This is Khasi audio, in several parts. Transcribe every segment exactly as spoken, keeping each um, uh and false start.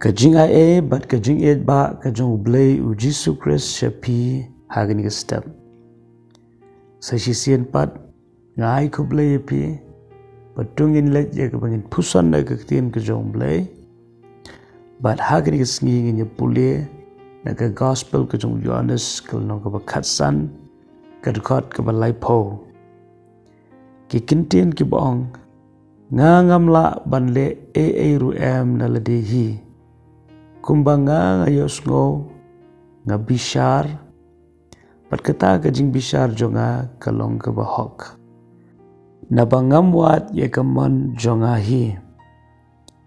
Ka jingaiei bad ka jingïeit ba ka jong U Blei U Jisu Khrist sha phi ha kane ka step. Sa shisien pat, nga ai khublei ïa phi. Bad to ngin leit ïa kaba ngin puson na ka ktien ka jong U Blei. Bad ha kane ka sngi ngin ïa pule na ka gospel ka jong u Ïoannis ka lynnong kaba khatsan, ka dkhot kaba laiphew. Ki kyntien kiba ong, nga ngam lah ban leh ei ei ruh em na lade hi. Kumba nga nga ïohsngew, nga bishar, bad kata ka jingbishar jong nga ka long kaba hok. Naba ngam wad ïa ka mon jong nga hi,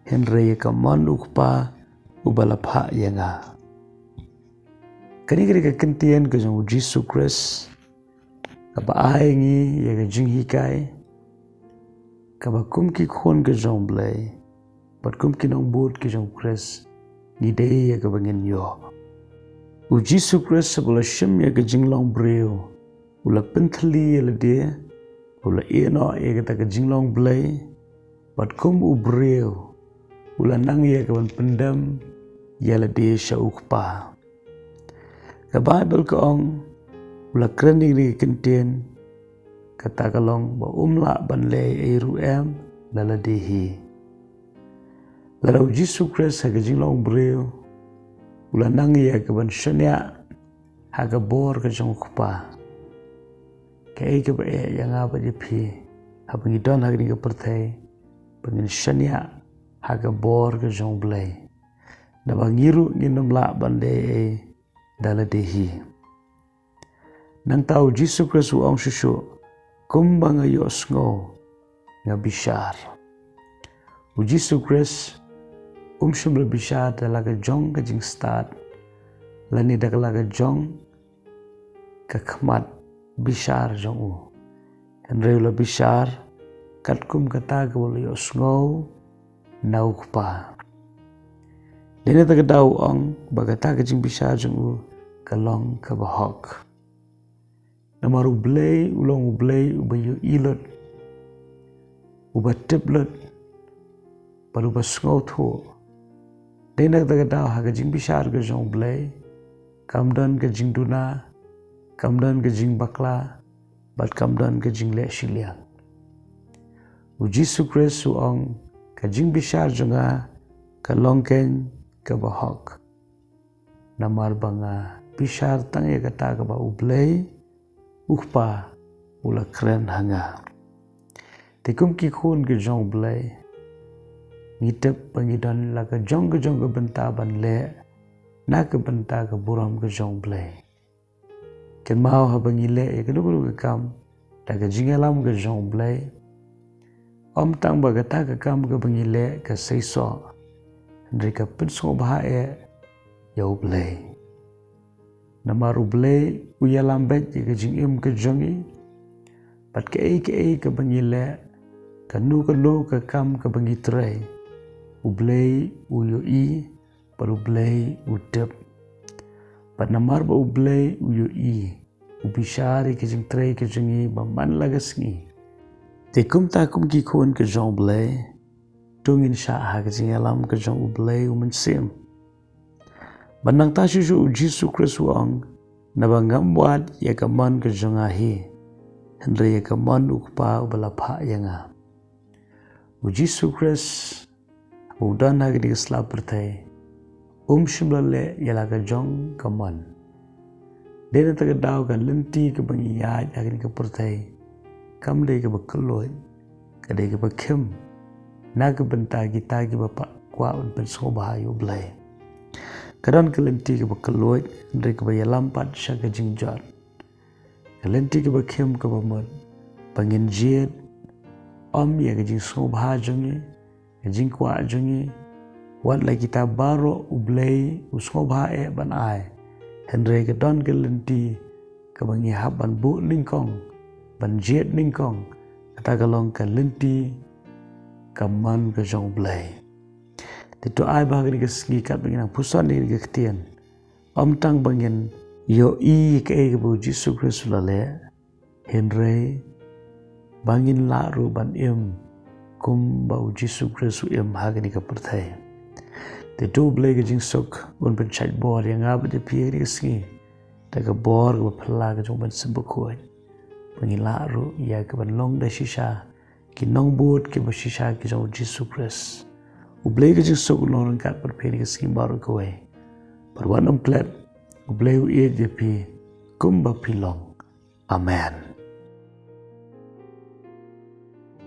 hynrei ïa ka mon U Kpa uba la phah ïa nga. Kane ka dei ka kyntien ka jong U Jisu Khrist, kaba ai ngi ïa ka jinghikai, kaba kum ki khun ka jong U Blei bad kum ki nongbud ki jong U Khrist, ngi dei ïa kaba ngin ïoh. U Jisu Khrist haba u la shim ïa ka jinglong briew, u la pynthylli ïa lade, u la ïehnoh ïa kata ka jinglong Blei, bad kum u briew, u la nang ïa ka ban pyndem ïa lade sha U Kpa. Ka Baibl ka ong, u la kren ïa kane ka kyntien, kata ka long ba um lah ban leh ei ei ruh em na lade hi. Lada U Jisu Khrist ha ka jinglong briew, u la nang ïa ka ban shaniah ha ka bor ka jong U Kpa. Kaei kaba eh ïa nga bad ïa phi, haba ngi don ha kane ka pyrthei, ba ngin shaniah ha ka bor ka jong U Blei. Naba ngi ruh ngin ym lah ban leh ei ei da lade hi. Nangta U Jisu Khrist u ong shuh shuh, kumba nga ïohsngew, nga bishar. U Jisu Khrist um shym la bishar da la ka jong ka jingstad, lane da la ka jong ka khmat bishar jong u. Hynrei u la bishar katkum kata kaba u la ïohsngew na U Kpa. Dei na kata ka daw u ong ba kata ka jingbishar jong u ka long kaba hok. Namar U Blei u long U Blei uba ïohi lut, uba tip lut, bad uba sngewthuh. Dei na kata ka daw ha ka jingbishar ka jong U Blei, kam don ka jingduna, kam don ka jingbakla, bad kam don ka jingleh shiliang. U Jisu Khrist u ong, ka jingbishar jong nga ka long keiñ kaba hok. Namar ba nga bishar tang ïa kata kaba U Blei U Kpa u la kren ha nga. Te kum ki khun ki jong U Blei, ngi tip ba ngi don la ka jong ka jong ka bynta ban leh na ka bynta ka burom ka jong U Blei. Kynmaw haba ngi leh ïa kano kano ka kam da ka jingïalam ka jong U Blei, ym tang ba kata ka kam kaba ngi leh ka seisoh, hynrei ka pynsngewbha eh ïa U Blei. Namar U Blei u ïalam beit ïa ka jingim ka jong ngi. Bad kaei kaei kaba ngi leh, kano kano ka kam kaba ngi trei, U Blei u ïohi, bad U Blei u tip. Bad namar ba U Blei u ïohi, u bishar ïa ka jingtrei ka jong ngi ba man la ka sngi. Te kumta kum ki khun ka jong U Blei, to ngin shah ha ka jingïalam ka jong U Blei U Mynsiem. Bad nangta shuh shuh U Jisu Khrist u ong, naba ngam wad ïa ka mon ka jong nga hi, hynrei ïa ka mon U Kpa uba la phah ïa nga. U Jisu Khrist u don ha kane ka sla pyrthei, um shym la leh ïa la ka jong ka mon. Dei na kata ka daw ka lynti kaba ngi ïaid ha kane ka pyrthei, kam dei kaba kylluid, ka dei kaba khim na ka bynta kita kiba kwah ban pynsngewbha ïa U Blei. Ka don ka lynti kaba kylluid, hynrei kaba ïalam pat sha ka jingjot. Ka lynti kaba khim kaba mut ba ngin jied ym ïa ka jingsngewbha jong ngi, ka jingkwah jong ngi, wat la kita baroh U Blei u sngewbha eh ban ai. Hynrei ka don ka lynti kaba ngi hap ban buh nyngkong, ban jied nyngkong, kata ka long ka lynti ka mon ka jong U Blei. Te to ai ba ha kane ka sngi katba ngin nang puson ïa kane ka ktien, ym tang ba ngin ïohi kaei kaba U Jisu Khrist u la leh, hynrei ba ngin lah ruh ban im kumba U Jisu Khrist u im ha kane ka pyrthei. Te to U Blei ka jingsuk un pynshait bor ïa nga bad ïa phi ha kane ka sngi da ka bor kaba phylla ka jong U Mynsiem Bakhuid, ba ngin lah ruh ïa ka ban long da shisha ki nongbud kiba shisha ki jong U Jisu Khrist. U Blei ka jingsuk un long ryngkat bad phi ha kane ka sngi baroh kawei. Bad wat nym klet, U Blei u ïeit ïa phi kumba phi long. Amen.